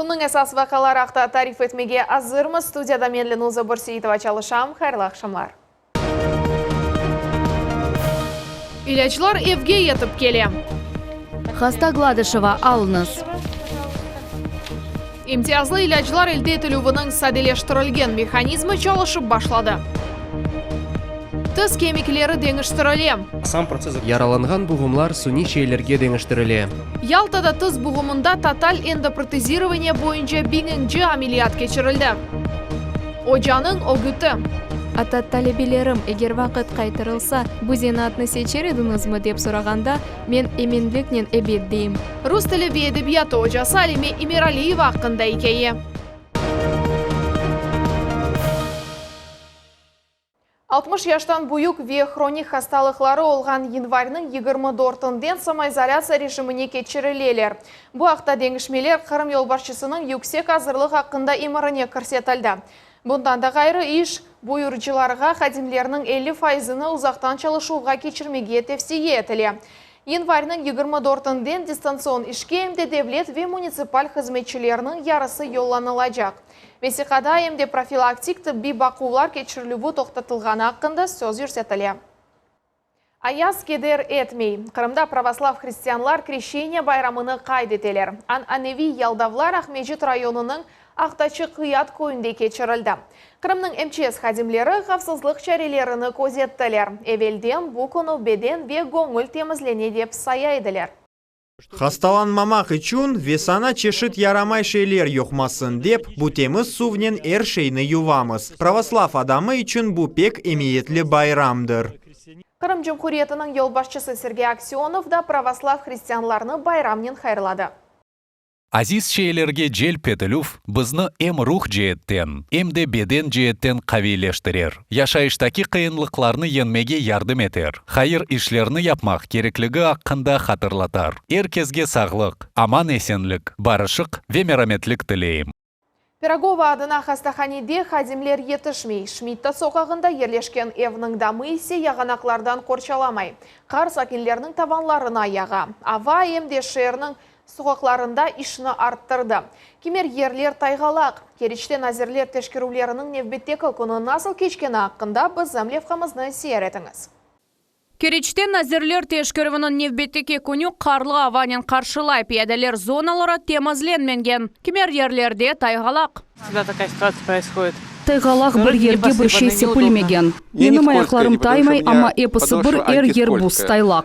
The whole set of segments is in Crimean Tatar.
Künniñ esas vaqiaları aqta tarif etmege azırmız. Studiyada men Lenuza Börseitova çalışam. Hayırlı aqşamlar. İlâclar evge yetip kele. Hasta Gladışeva, alıñız. İmtiyazlı ilâclar elde etilüviniñ sadeleştirilgen mehanizmi çalışıp başladı. Tiz kemikleri deñiştirile. Yaralanğan buğumlar suniy şeylerge deñiştirile. Yaltada tiz buğumında total endoprotezirovaniye boyunca biñinci ameliyat keçirildi. Ocanıñ ögüti. Atta talebelerim, eger vaqıt qaytarılsa, bu zenaatnı seçer ediñizmi, dep sorağanda, men eminliknen ebet deyim. Rus tili ve edebiyatı ocası Alime Emiraliyeva aqqında ikâye. 60 yaştan büyük ve hronik hastalıqları olğan yanvarniñ 24-inden samoizolâtsiya rejimine keçirileler. Bu aqta deñişmeler Qırım yolbaşçısınıñ yüksek azırlıq aqqında emirine kirsetildi. Bundan da ğayrı, iş buyurıcılarğa hadimlerniñ 50 faizini uzaqtan çalışuvğa keçirmege tevsiye etile. Yanvarniñ 24-inden distantsion işke em de devlet ve munitsipal hızmetçileriniñ yarısı yollanılacaq. Vesiqada em de profilaktik tıbbiy baquvlar keçirilüvi toqtatılğanı aqqında söz yürsetile. Ayaz keder etmey. Qırımda pravoslav hristianlar Kreşeniye bayramını qayd eteler. Ananeviy yaldavlar Aqmescit rayonınıñ Aqtaçı Qıyat köyünde keçirildi. Qırımnıñ MÇS hadimleri havfsızlıq çarelerini közettiler. Evelden bu künü beden ve göñül temizlene dep saya ediler. Hastalanmamaq içün ve saña çeşit yaramay şeyler yuqmasın dep, bu temiz suvnen er şeyni yuvamız. Pravoslav adamı içün bu pek emiyetli bayramdır. Qırım Cumhuriyetiniñ yolbaşçısı Sergey Aksenov da pravoslav hristianlarnı bayramnen hayırladı. Aziz şeylerge celp etilüv bizni em ruh ceetten, em de beden ceetten qaviyleştirer, yaşayıştaki qıyınlıqlarnı yeñmege yardım eter, hayır işlerni yapmaq kerekligi aqqında hatırlatar. Er kesge sağlıq, aman-esenlik, barışıq ve merametlik tileyim. Pirogova adına hastahanede hadimler yetişmey, Şmidta soqağında yerleşken evniñ damı ise yağanaqlardan qorçalamay. Qar sakinlerniñ tavanlarına yağa. Ava em de şeerniñ soqaqlarında işni arttırdı. Kimer yerler tayğalaq. Keriçte nazirler teşkerüvleriniñ nevbetteki künü nasıl keçkeni aqqında bizim levhamıznı seyir etiñiz. Keriçte nazirler teşkerüviniñ nevbetteki künü qarlı avanen qarşılay, piyadeler zonaları temizlenmegen, kimer yerlerde tayğalaq. Tayğalaq bir yerge bir şey sepilmegen. Menim ayaqlarım taymay, amma episi bir er yer buz, taylaq.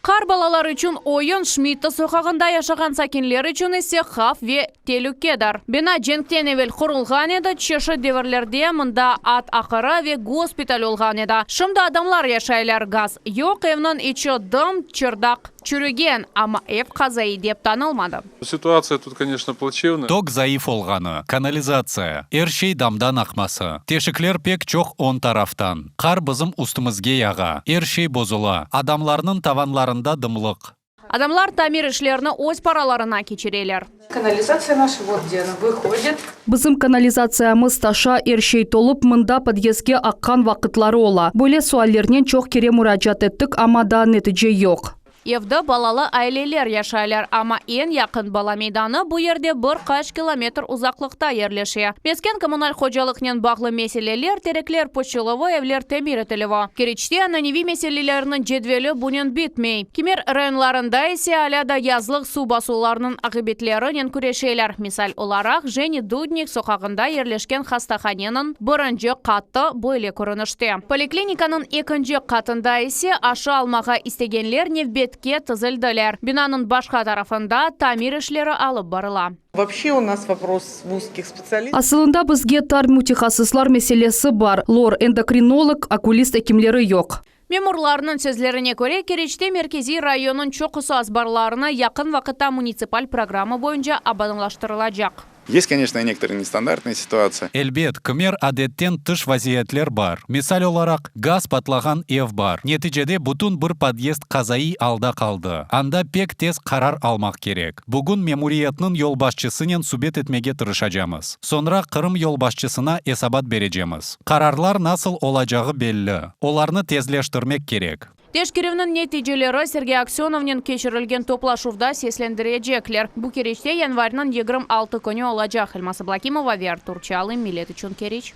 Qar balalar içün oyun, Şmidta soqağında yaşağan sakinler içün ise havf ve telükedir. Bina cenkten evel qurulğan edi, çeşit devirlerde mında at aqırı ve gospital olğan edi. Şimdi adamlar yaşaylar, gaz yoq, evniñ içi dım, çırdaq çürügen, amma ev qazaiy dep tanılmadı. Situatsiya tut, koneçno, plaçevnaya. Tok zayıf olğanı, kanalizatsiya, er şey damdan aqması, teşikler pek çoq oñ taraftan, qar bizim üstümizge yağa, er şey bozula, adamlarnıñ tavanlarında dımlıq. Adamlar tamir işlerini öz paralarına keçireler. Kanalizatsiya naşa, vot gde ona vıhodit. Bizim kanalizatsiyamız taşa, er şey tolıp, mında podyezdge aqqan vaqıtları ola. Böyle suallernen çoq kere muracaat ettik, amma daa netice yoq. Evde balalı aileler yaşaylar, amma eñ yaqın bala meydanı bu yerde bir qaç kilometr uzaqlıqta yerleşe. Mesken-kommunal hocalıqnen bağlı meseleler, terekler pıçıluvı, evler temir etilüvi. Keriçte ananeviy meselelerniñ cedveli bunen bitmey. Kimer rayonlarında ise alâ da yazlıq suv basuvlarınıñ aqibetlerinen küreşeler. Misal olaraq, Jeni Dudnik soqağında yerleşken hastahaneniñ birinci qatı böyle körünişte. Poliklinikanıñ ekinci qatında ise aşı almağa istegenler nevbetke tizildiler. Binanıñ başqa tarafında tamir işleri alıp barıla. Voobşe u nas vopros v uzkih spetsialistah. Asılında bizge tar mütehassıslar meselesi bar, lor, endokrinolog, okulist ekimleri yoq. Memurlarnıñ sözlerine köre, Keriçte merkeziy rayonnıñ çoqusı azbarlarını yaqın vaqıtta munitsipal programma boyunca abadanlaştırılacaq. Est, koneçno, nektorıye nestandartnıye situatsiya. Elbet, kimer adetten tış vaziyetler bar. Misal olaraq, gaz patlağan ev bar. Neticede bütün bir podyezd qazaiy alda qaldı. Anda pek tez qarar almaq kerek. Bugün memuriyetniñ yolbaşçısınen subet etmege tırışacamız. Soñra Qırım yolbaşçısına esabat berecemiz. Qararlar nasıl olacağı belli. Olarnı tezleştirmek kerek. Teşkerüvniñ neticeleri Sergey Aksönovnen keçirilgen toplaşuvda seslendirecekler. Bu Keriçte yanvarniñ 26 künü olacaq. Elmaz Ablâkimova ve Artur Çalıy, Millet içün Keriç.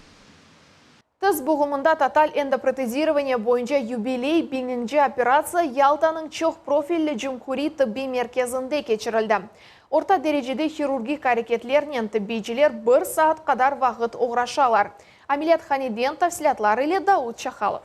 Tiz buğumında total endoprotezirovaniye boyunca yubiley biñinci operatsiya Yaltanıñ çoq profilli cumhuriy tıbbiy merkezinde keçirildi. Orta derecede hirurgik areketlernen tıbbiyciler bir saat qadar vaqıt oğraşalar. Ameliyathaneden tafsilâtlar ile Daud Çahalov.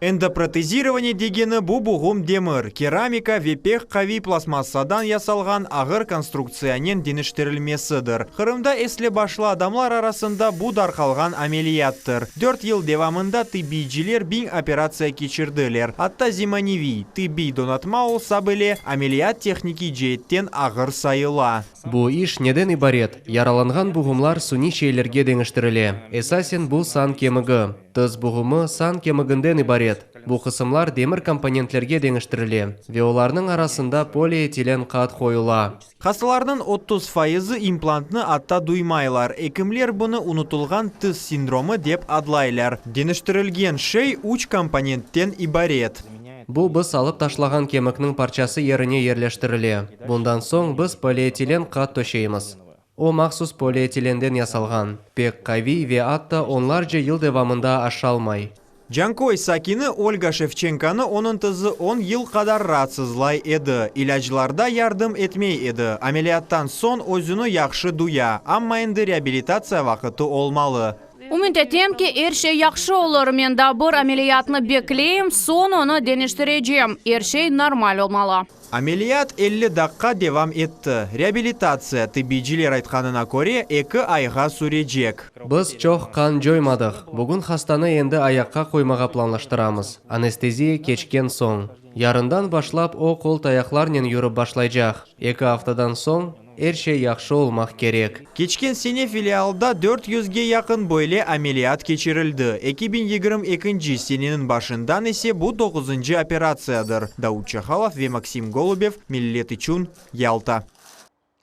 Endoprotezirovaniye degeni bu buğum demir, keramika ve pek qaviy plastmassadan yasalğan ağır konstruktsiyanen deñiştirilmesidir. Qırımda esli başlı adamlar arasında bu darqalğan ameliyattır. 4 yıl devamında tıbbiyciler 1000 operatsiya keçirdiler. Atta zemaneviy tıbbiy donatma olsa bile, ameliyat tehnikiy ceetten ağır sayıla. Bu iş neden ibaret? Yaralanğan buğumlar suniy şeylerge deñiştirile. Esasen bu san kemigi. Tiz buğumı san kemiginden ibaret. Bu qısımlar demir komponentlerge deñiştirile ve olarnıñ arasında polietilen qat qoyula. Hastalarnıñ 30 fayızı implantnı atta duymaylar. Ekimler bunı unutılğan tiz sindromı dep adlaylar. Deñiştirilgen şey üç komponentten ibaret. Bu biz alıp taşlağan kemikniñ parçası yerine yerleştirile. Bundan soñ biz polietilen qat töşeymiz. O mahsus polietilenden yasalğan, pek qaviy ve atta onlarca yıl devamında aşalmay. Canköy sakini Olga Şevçenkonı onıñ tizi 10 yıl qadar raatsızlay edi. İlâclar da yardım etmey edi. Ameliyattan soñ özüni yahşı duya, amma endi reabilitatsiya vaqıtı olmalı. Ümüt etem ki, er şey yahşı olur. Men daa bir ameliyatnı bekleyim, soñ onı deñiştirecem. Er şey normal olmalı. Ameliyat 50 daqqa devam etti. Reabilitatsiya, tıbbiyciler aytqanına köre, 2 ayğa sürecek. Biz çoq qan coymadıq. Bugün hastanı endi ayaqqa qoymağa planlaştıramız. Anesteziya keçken soñ. Yarından başlap o qol tayaqlarnen yürip başlaycaq. 2 aftadan soñ er şey yahşı olmaq kerek. Keçken sene filialda 400ge yaqın böyle ameliyat keçirildi. 2022 seneniñ başından ise bu 9 operatsiyadır. Daud Çahalov ve Maksim Golubev Millet içün Yalta.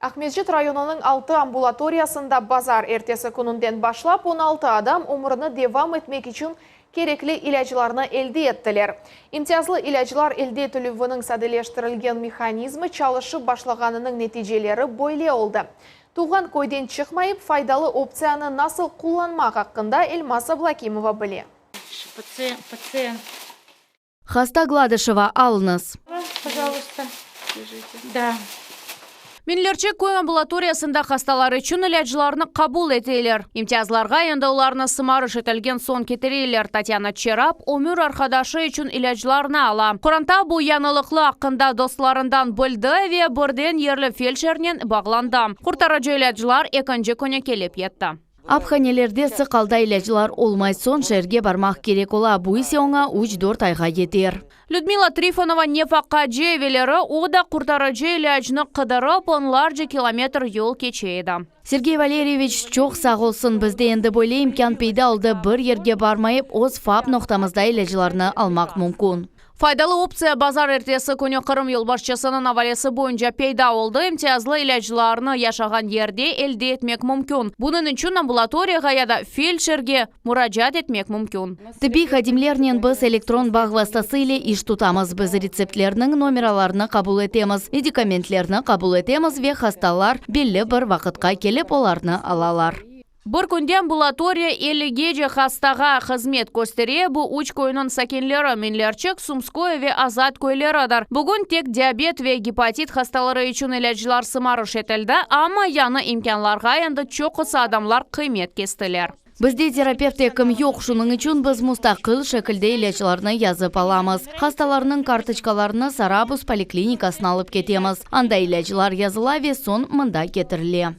Aqmescit rayonınıñ 6 ambulatoriyasında bazar ertesi kününden başlap 16 adam ömrüni devam etmek içün kerekli ilâclarnı elde ettiler. İmtiyazlı ilâclar elde etilüviniñ sadeleştirilgen mehanizmi çalışıp başlağanınıñ neticeleri böyle oldı. Tuvğan köyden çıqmayıp faydalı optsiyanı nasıl qullanmaq aqqında Elmaz Ablâkimova bile. Пациент, пациент. Hasta Gladışeva alıñız. Пожалуйста. Да. Minlerçe köy ambulatoriyasında hastalar içün ilâclarnı qabul eteler. İmtiyazlarğa endi olarnı sımarış etilgen soñ ketireler. Tatyana Çerap ömür arqadaşı içün ilâclarnı ala. Qoranta bu yañılıqlı aqqında dostlarından bildi ve birden yerli feldşernen bağlandı. Qurtarıcı ilâclar ekinci künü kelip yetti. Aphanelerde sıq alda ilâclar olmay soñ şeerge barmaq kerek ola. Bu ise oña 3-4 ayğa yeter. Людмила Трифонова nefaqacı evelleri o da qurtarıcı ilâcnı qıdırıp onlarca kilometr yol keçe edi. Sergey Valeryeviç çoq sağ olsun. Bizde endi böyle imkân peyda oldı. Bir yerge barmayıp öz FAP noqtamızda ilâclarnı almaq mümkün. Faydalı optsiya bazar ertesi künü Qırım yolbaşçısınıñ avalesi boyunca peyda oldı. İmtiyazlı ilâclarnı yaşağan yerde elde etmek mümkün. Bunıñ içün ambulatoriyağa ya da feldşerge muracaat etmek mümkün. Tıbbiy hadimlernen biz elektron bağ vastası ile iş tutamız. Biz retseptlerniñ nomeralarını qabul etemiz, medikamentlerni qabul etemiz ve hastalar belli bir vaqıtqa kelip olarnı alalar. Bir künde ambulatoriya 50gece hastağa hızmet köstere. Bu üç köyniñ sakinleri Minlerçik, Sumskoye ve Azat köyleridir. Bugün tek diabet ve gepatit hastaları içün ilâclar sımarış etildi, amma yañı imkânlarğa endi çoqusı adamlar qıymet kestiler. Bizde terapevt ekim yoq, şunıñ içün biz mustaqil şekilde ilâclarnı yazıp alamız. Hastalarnıñ kartoçkalarını Sarabuz poliklinikasına alıp ketemiz. Anda ilâclar yazıla ve soñ mında ketirile.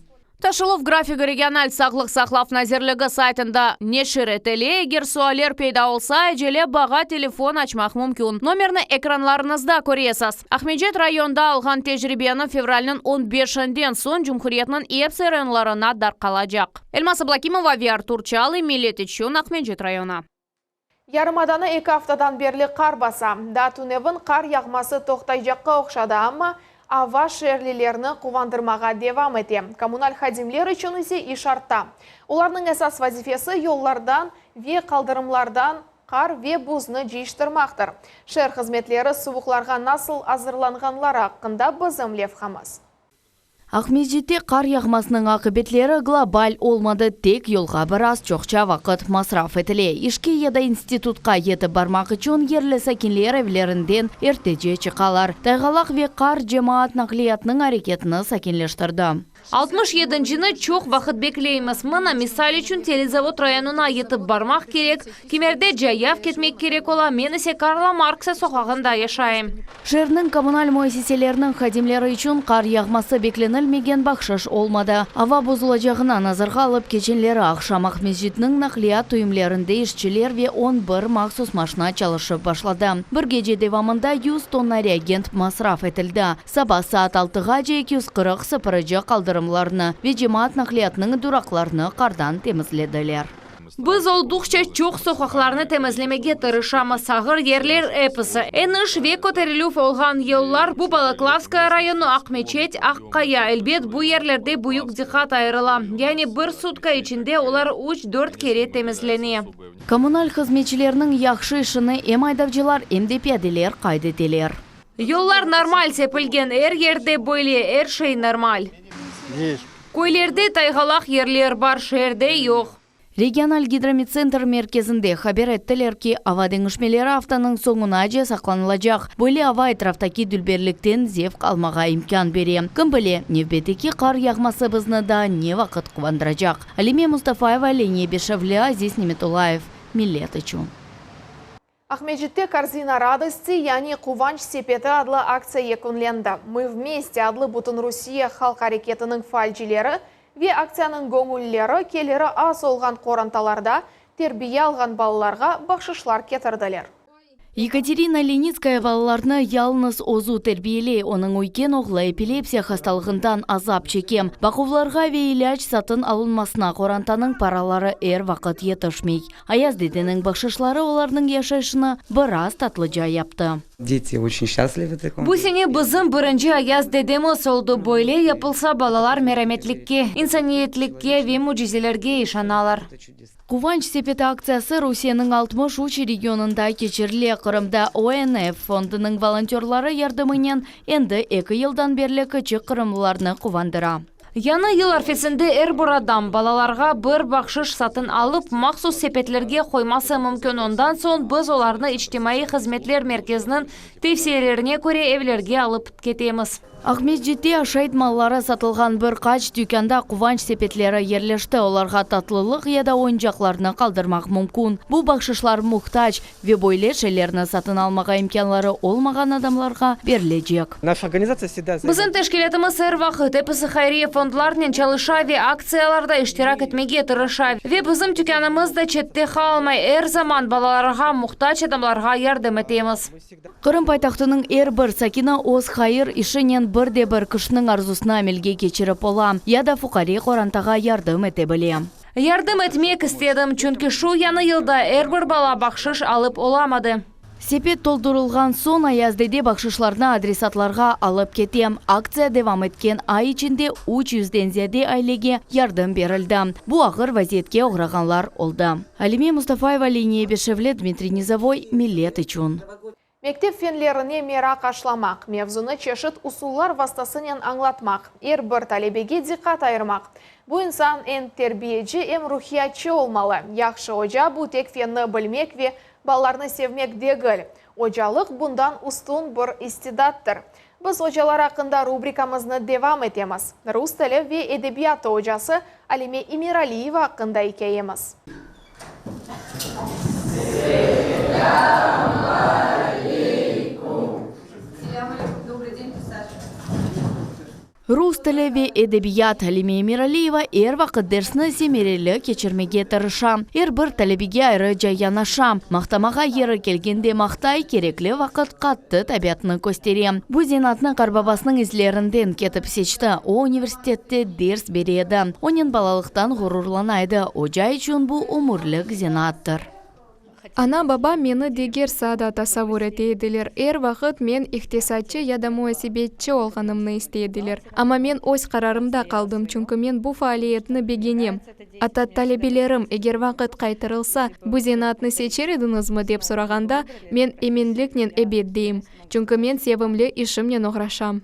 Taşıluv grafigi regional sağlıq saqlav nazirligi saytında neşir etile. Eger sualler peyda olsa, acele bağğa telefon açmaq mümkün. Nomerni ekranlarıñızda köresiz. Aqmescit rayonında alğan tecribeni fevralniñ 15-inden soñ Cumhuriyetniñ epsi rayonlarına darqalacaq. Elmaz Ablâkimova ve Artur Çalıy Millet içün Aqmescit rayonı. Yarımadanı 2 aftadan berli qar basa. Daa tünevin qar yağması toqtaycaqqa oqşadı, amma ava şeerlilerni quvandırmağa devam ete. Kommunal hadimler içün ise iş arta. Olarnıñ esas vazifesi yollardan ve qaldırımlardan. Qar ve buznı cıyıştırmaqtır. Şeer hızmetleri suvuqlarğa nasıl azırlanğanları aqqında bizim levhamız. Aqmescitte qar yağmasınıñ aqibetleri global olmadı, tek yolğa biraz çoqça vaqıt masraf etile. İşke ya da institutqa yetip barmaq içün yerli sakinler evlerinden ertece çıqalar. Tayğalaq ve qar cemaat naqliyatınıñ areketini sakinleştirdi. Altmış yedincini çoq vaqıt bekleymiz. Mına, misal içün, Telezavod rayonına yetip barmaq kerek, kimerde cayav ketmek kerek ola, men ise Karla Marksa soqağında yaşayım. Şeerniñ kommunal müessiseleriniñ hadimleri içün qar yağması beklenilmegen bahşış olmadı. Ava bozulacağına nazarğa alıp, keçenleri aqşam Aqmescitniñ naqliyat tüyümlerinde işçiler ve on bir mahsus maşna çalışıp başladı. Bir gece devamında yüz tonna reagent masraf etildi. Saba saat altığace 240 sıpırıcı qaldırımlarnı ve cemaat naqliyatınıñ duraqlarını qardan temizlediler. Biz olduqça çoq soqaqlarnı temizlemege tırışamız, ağır yerler episi, eniş ve köterilüv olğan yollar, bu Balaklavskaya rayonı, Aqmeçet, Aqqaya, elbet, bu yerlerde büyük diqqat ayırıla, yani bir sutka içinde olar üç-dört kere temizlene. Kommunal hızmetçileriniñ yahşı işini em aydavcılar, em de piyadeler qayd eteler. Yollar normal sepilgen, er yerde böyle, er şey normal. Köylerde tayğalaq yerler bar, şeerde yoq. Regional gidromettsentr merkezinde haber ettiler ki, ava deñişmeleri aftanıñ soñunace saqlanılacaq. Böyle ava etraftaki dülberlikten zevq almağa imkân bere. Kim bile, nevbetteki qar yağması bizni daa ne vaqıt quvandıracaq. Alime Mustafayeva, Leniye Beşevli, Aziz Nemetullayev, Millet içün. Aqmescitte Korzina radosti, yani Quvanç sepeti adlı aktsiya yekünlendi. Mı vmeste adlı Bütünrusiye halq areketiniñ faalcileri ve aktsiyanıñ göñüllileri keliri az olğan qorantalarda terbiye alğan balalarğa bahşışlar ketirdiler. Yekaterina Lenitskaya balalarnı yalıñız özü terbiyeley. Onıñ üyken oğlu epilepsiya hastalığından azap çeke. Baquvlarğa ve ilâc satın alınmasına qorantanıñ paraları er vaqıt yetişmey. Ayaz dedeniñ bahşışları olarnıñ yaşayışını biraz tatlıca yaptı. Deti oçen sçastlivı takomu. Bu sene bizim birinci Ayaz dedemiz oldı. Böyle yapılsa, balalar merametlikke, insaniyetlikke ve mücizelerge işanalar. Quvanç sepeti aktsiyası Rusiyeniñ 63 regionında keçirile. Qırımda ONF fondunıñ volontörları yardımınen endi eki yıldan berli kiçik qırımlılarnı quvandıra. Yañı yıl arfesinde er bir adam balalarğa bir bahşış satın alıp, mahsus sepetlerge qoyması mümkün, ondan soñ biz olarnı İçtimaiy hızmetler merkeziniñ tevsiyelerine köre evlerge alıp ketemiz. Aqmescitte aşayt malları satılğan bir qaç tükânda quvanç sepetleri yerleşti, olarğa tatlılıq ya da oyuncaqlarnı qaldırmaq mümkün. Bu bahşışlar muhtac ve böyle şeylerni satın almağa imkânları olmağan adamlarğa berilecek. Bizim teşkilâtımız er vaqıt episi hayriye fondlarnen çalışa ve aktsiyalarda iştirak etmege tırışa. Ve bizim tükânımız da çette qalmay, er zaman balalarğa, muhtac adamlarğa yardım etemiz. Qırım paytahtınıñ er bir sakini öz hayır işinen bir de bir kişiniñ arzusını amelge keçirip ola ya da fuqare qorantağa yardım ete bile. Yardım etmek istedim, çünki şu yañı yılda er bir bala bahşış alıp olamadı. Sepet toldurılğan soñ Ayaz dede bahşışlarnı adresatlarğa alıp kete. Aktsiya devam etken ay içinde üç yüzden ziyade ailege yardım berildi. Bu ağır vaziyetke oğrağanlar oldı. Alime Mustafayeva, Leniye Beşevli, Dmitriy Nizovoy, Millet içün. Mektep fenlerine meraq aşlamaq, mevzunı çeşit usullar vastasınen añlatmaq, er bir talebege diqqat ayırmaq. Bu insan em terbiyeci, em ruhiyatçı olmalı. Yahşı oca, bu tek fenni bilmek ve balalarnı sevmek degil. Ocalıq, bundan üstün bir istidattır. Biz ocalar aqqında rubrikamıznı devam etemiz. Rus tili ve edebiyatı ocası Alime Emiraliyeva aqqında ikâyemiz. Rus tili ve edebiyat Alime Emiraliyeva er vaqıt dersni semereli keçirmege tırışa. Er bir talebege ayrıca yanaşa. Maqtamağa yeri kelgende maqtay, kerekli vaqıt qattı tabiatını köstere. Bu zenaatnı qarbabasınıñ izlerinden ketip seçti. O, universitette ders bere edi. Onen balalıqtan ğururlana edi. Oca içün bu ömürlik zenaattır. Ana-babam meni diger saada tasavur ete ediler, er vaqıt men iqtisatçı ya da muasebetçi olğanımnı istey ediler. Amma men öz qararımda qaldım, çünki men bu faaliyetni begenem. Atta talebelerim, eger vaqıt qaytarılsa, bu zenaatnı seçer ediñizmi, dep sorağanda, men eminliknen ebet deyim, çünki men sevimli işimnen oğraşam.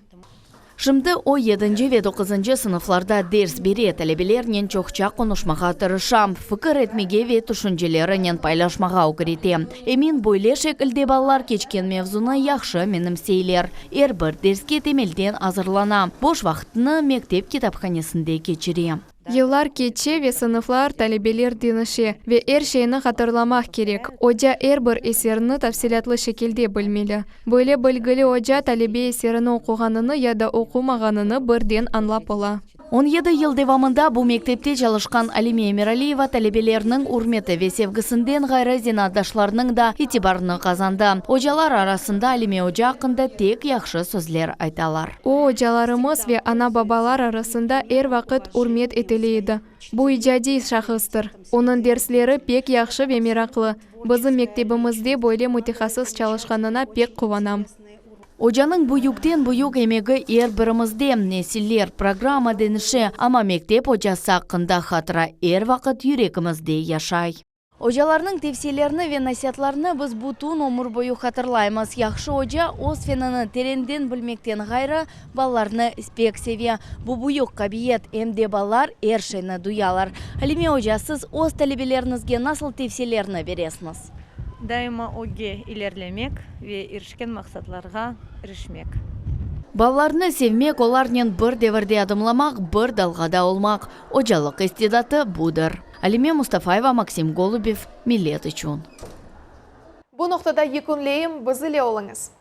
Şimdi o yedinci ve doquzıncı sınıflarda ders bere, talebelernen çoqça qonuşmağa tırışa, fikir etmege ve tüşüncelerinen paylaşmağa ögrete. Emin, böyle şekilde balalar keçken mevzunı yahşı menimseyler. Er bir derske temelden azırlana, boş vaqtını mektep kitaphanesinde keçire. Yıllar keçe ve sınıflar, talebeler deñişe ve er şeyni hatırlamaq kerek. Oca er bir eserni tafsilâtlı şekilde bilmeli. Böyle bilgili oca talebe eserini oquğanını ya da oqumağanını birden añlap ola. 17 yıl devamında bu mektepte çalışqan Alime Emiraliyeva talebelerniñ ürmeti ve sevgisinden ğayrı zenaatdaşlarınıñ da itibarını qazandı. Ocalar arasında Alime oca aqqında tek yahşı sözler aytalar. O, ocalarımız ve ana-babalar arasında er vaqıt ürmet etile edi. Bu icadiy şahıstır. Onıñ dersleri pek yahşı ve meraqlı. Bizim mektebimizde böyle mütehassıs çalışqanına pek quvanam. Ocanıñ büyükten-büyük emegi er birimizde. Nesiller, programma deñişe, amma mektep ocası aqqında hatıra er vaqıt yüregimizde yaşay. Ocalarnıñ tevsiyelerini ve nasiatlarını biz bütün ömür boyu hatırlaymız. Yahşı oca öz fenini terenden bilmekten ğayrı, balalarnı pek seve. Bu büyük qabiyet, em de balalar er şeyni duyalar. Alime oca, siz öz talebeleriñizge nasıl tevsiyelerni beresiñiz? Daima ögge ilerlemek ve irişken maqsatlarğa irişmek. Balalarnı sevmek, olarnen bir devirde adımlamaq, bir dalğada olmaq, ocalıq istidatı budır. Alime Mustafayeva, Maksim Golubev, Millet içün. Bu noqtada yekünleyim, biz ile oluñız.